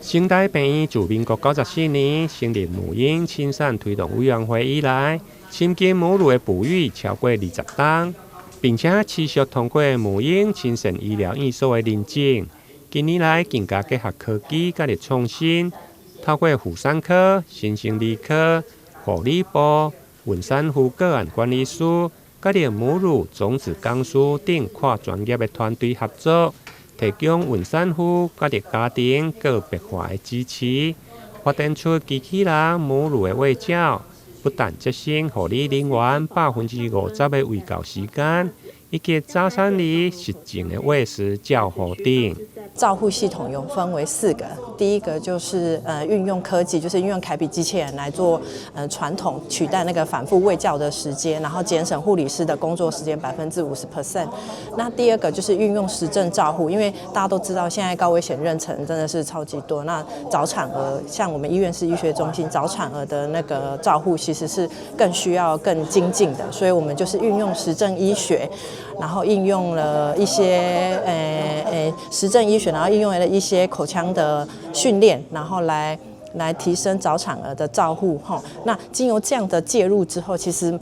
成大病院自民國94年成立母嬰親善推動委員會以來，深耕母乳的哺育超過20冬，並且持續通過母嬰親善醫療院所的認證。近年來更加結合科技佮創新，透過婦產科、新生兒科、護理部、孕產婦個案管理師、佮母乳種子講師等跨專業的團隊合作，提供孕產婦佮家庭個別化的支持，發展出機器人母乳的衛教，不但節省護理人員50%的衛教時間，以及早產兒實證的餵食照護等。照護系統有分為四個，第一個就是運用科技，就是運用凱比機器人來做傳統取代那個反覆衛教的時間，然後減省護理師的工作時間50%。那第二個就是運用實證照護，因為大家都知道現在高危險妊娠真的是超級多，那早產兒像我們醫院是醫學中心，早產兒的那個照護其實是更需要更精進的，所以我們就是運用實證醫學，然後應用了一些實證醫學，然後應用了一些口腔的訓練，然後來提升早產兒的照護哈。那經由這樣的介入之後，其實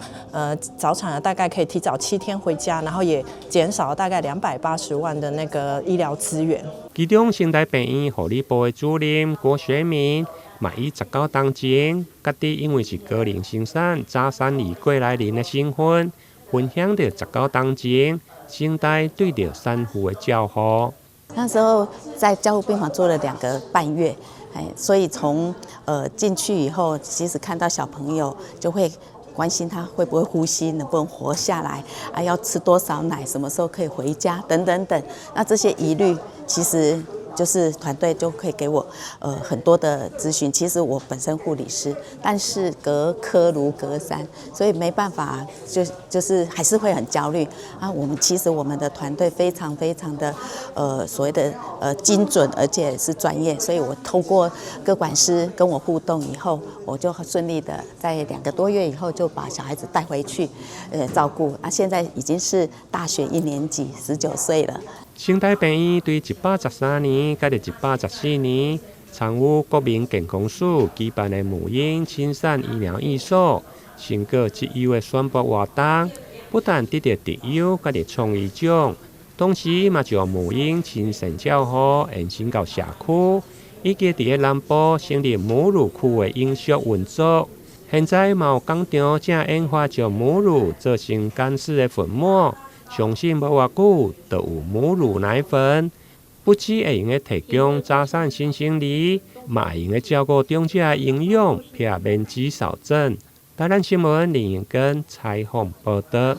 早產兒大概可以提早7天回家，然後也減少大概280萬的那個醫療資源。其中，成大病院護理部的主任郭學明，嘛以19冬前，家己因為是高齡生產早產兒過來人的身份，分享著19冬前，成大對著產婦的照護。那時候在加護病房做了2個半月，哎，所以從進去以後，其實看到小朋友就會關心他會不會呼吸，能不能活下來，啊，要吃多少奶，什麼時候可以回家，等等等。那這些疑慮，其實就是團隊就可以給我很多的諮詢。其實我本身護理師，但是隔科如隔山，所以沒辦法，就是還是會很焦慮啊。我們其實我們的團隊非常非常的所謂的精準，而且是專業，所以我透過個管師跟我互動以後，我就順利的在2個多月以後就把小孩子帶回去照顧。啊，現在已經是大學一年級，19歲了。成大病院對113年佮114年參與國民健康署舉辦的母嬰親善醫療院所成果績優的選拔活動，不但得著特優佮創意獎，同時嘛將母嬰親善照護延伸到社區，以及佇咧南部成立母乳區的永續運作。現在嘛有工廠正研發將母乳做成乾式的粉末。相信無偌久就有母乳奶粉，不只會用得提供早產新生兒，嘛會用得照顧長者的營養，避免肌少症。台南新聞林永根採訪報導。